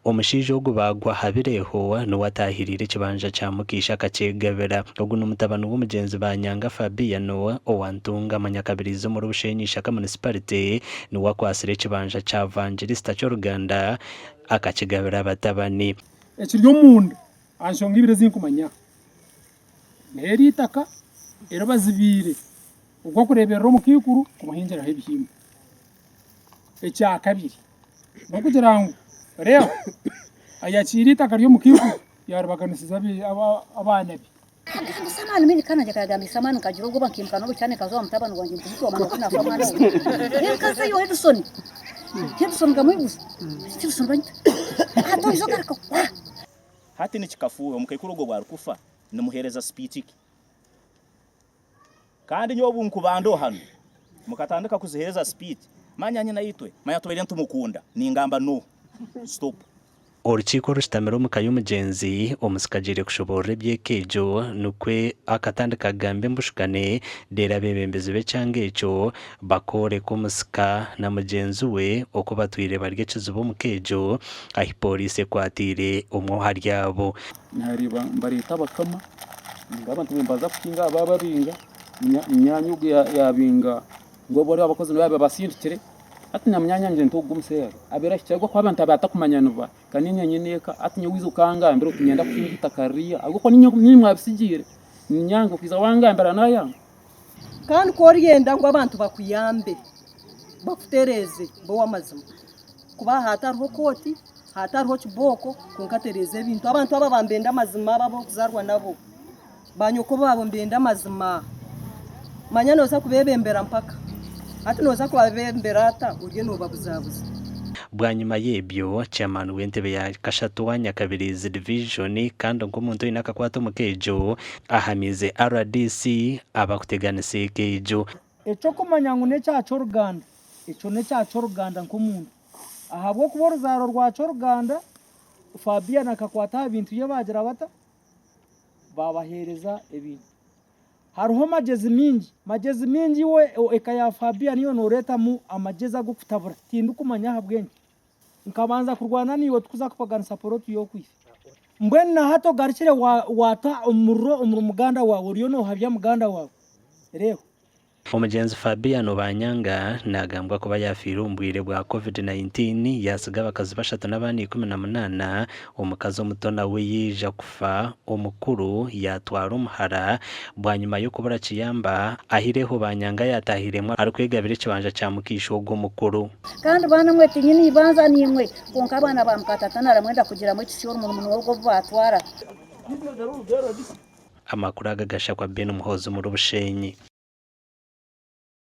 Omushaija ogu baagwa aha bireeho niwe ataahiriire ekibanja kya Mukiisha akakyegabira. Ogu ni mutabani w'omugyenzi Banyanga Fabiano owa Ntungamo Nyakabirizi omuri Bushenyi Ishaka Munisiparite niwe akwatsire ekibanja kya Vangilisita ky'oruganda akakigabira abatabani. Ekiri omunda aha nshonga ibiri ezi nkumanya, n'eri eitaka eri bazibiire ogw'okureeberera omukaikuru kumuhingiraho ebihingwa. Ekyakabiri n'okugira ngu Leo ayakiire eitaka ry'omukaikuru yaaribaganisiza abaana be. Agambisa amaani maingi kandi nangye nkayagambisa amaani nkagira obwoba nkimuka n'obukyane nkaza owa mutabani wangye nti beitu wamanya ku naafa mwana we reero nkazayo Edson Edson nkamwiguza nti Edson banyita hati oija ogaruka wa. Hati nikikafuuhe omukaikuru ogwo obu arikufa nimuheereza sipiiki ki? Kandi nyowe obu nkuba ndiho hanu, mukatandika kuziheereza sipiiki, manya nyinaitwe, manya tubaire nitumukunda, ningamba no, stop. Orukiiko orushutamire omu ka y'omugyenzi, omusika agiire kushoboorora eby'eka egyo nikwo akatandika kugamba embushukane reero abeebembezi b'ekyanga ekyo bakooreka omusika na mugyenzi we oku batwire bari ekizibu omu ka egyo ahi pooriisi ekwatiire omwe ahari abo. Naareeba nibareeta abakama ninga abantu nibaza kuhinga baababinga, munyaanya ogu yaabinga ngu obu hariho abakozi nibo baabasindikire, hati na munyaanya wangye nti ogu omuseera abaire ahikire ahabw'okuba abantu abu atakumanya ni baaha, ka niinye nyine eka hati nyowe waija okangambira oti niinyenda kuhinga eitaka ririya ahabw'okuba niinye mwabitsigiire, niinyanga okwija wangambira naayanga. Kandi ku oriyenda ngu abantu bakuyambe bakutereeze ba ow'amazima kuba hatariho kooti hatariho kibooko kwonka tereeza ebintu. Abantu aba nibenda amazima abo abu orikuzaarwa nabo, banyoko baabo nibenda amazima. Manya nooza kubeebembera mpaka. Hati nooza kubeebembera ata oriyo noobabuzabuza? Bwanyima y'ebyo, Chairman w'entebe ya kashatu Nyakabirizi Division kandi nk'omuntu oine akakwate omu ka egyo, ahamiize rdc abakuteganisa eka egyo. Eky'okumanya ngu n'ekya ky'oruganda, ekyo n'ekya ky'oruganda nk'omuntu. Ahabw'okuba oruzaaro rwa ky'oruganda, Fabian akakwata aha bintu bye baagira bata? Baabaheereza ebintu. Hariho magyezi mingi, magyezi mingi iwe eka ya Fabian iwe nooreetamu amagyezi ag'okutabura, tindikumanya ahabw'enki. Nkabanza kurwana naiwe tukuza kupaganisa poloti y'okwitsa. Mbwenu na hati ogarukire waata omuriro omuri muganda waawe, oriyo noohabya muganda waawe. Reeba. Omugyenzi Fabiano Banyanga nagambwa kuba yafiire omu bwire bwa Covid 19 yasiga abakazi bashatu n'abaana 18, omukazi omuto nawe yaija kufa, omukuru yatwara omuhara bwanyima y'okubura kiyamba ahireho Banyanga yatahiremu arikwegabira ekibanja kya mukaishe ogwo omukuru. Kandi baana mwe tinyine ibanza naimwe, kwonka abaana ba muka tata naramwenda kugiramu ekisyo orumunumunu orwo obu baatwara. Amakuru aga gashakwa Ben Muhoozi omuri Bushenyi.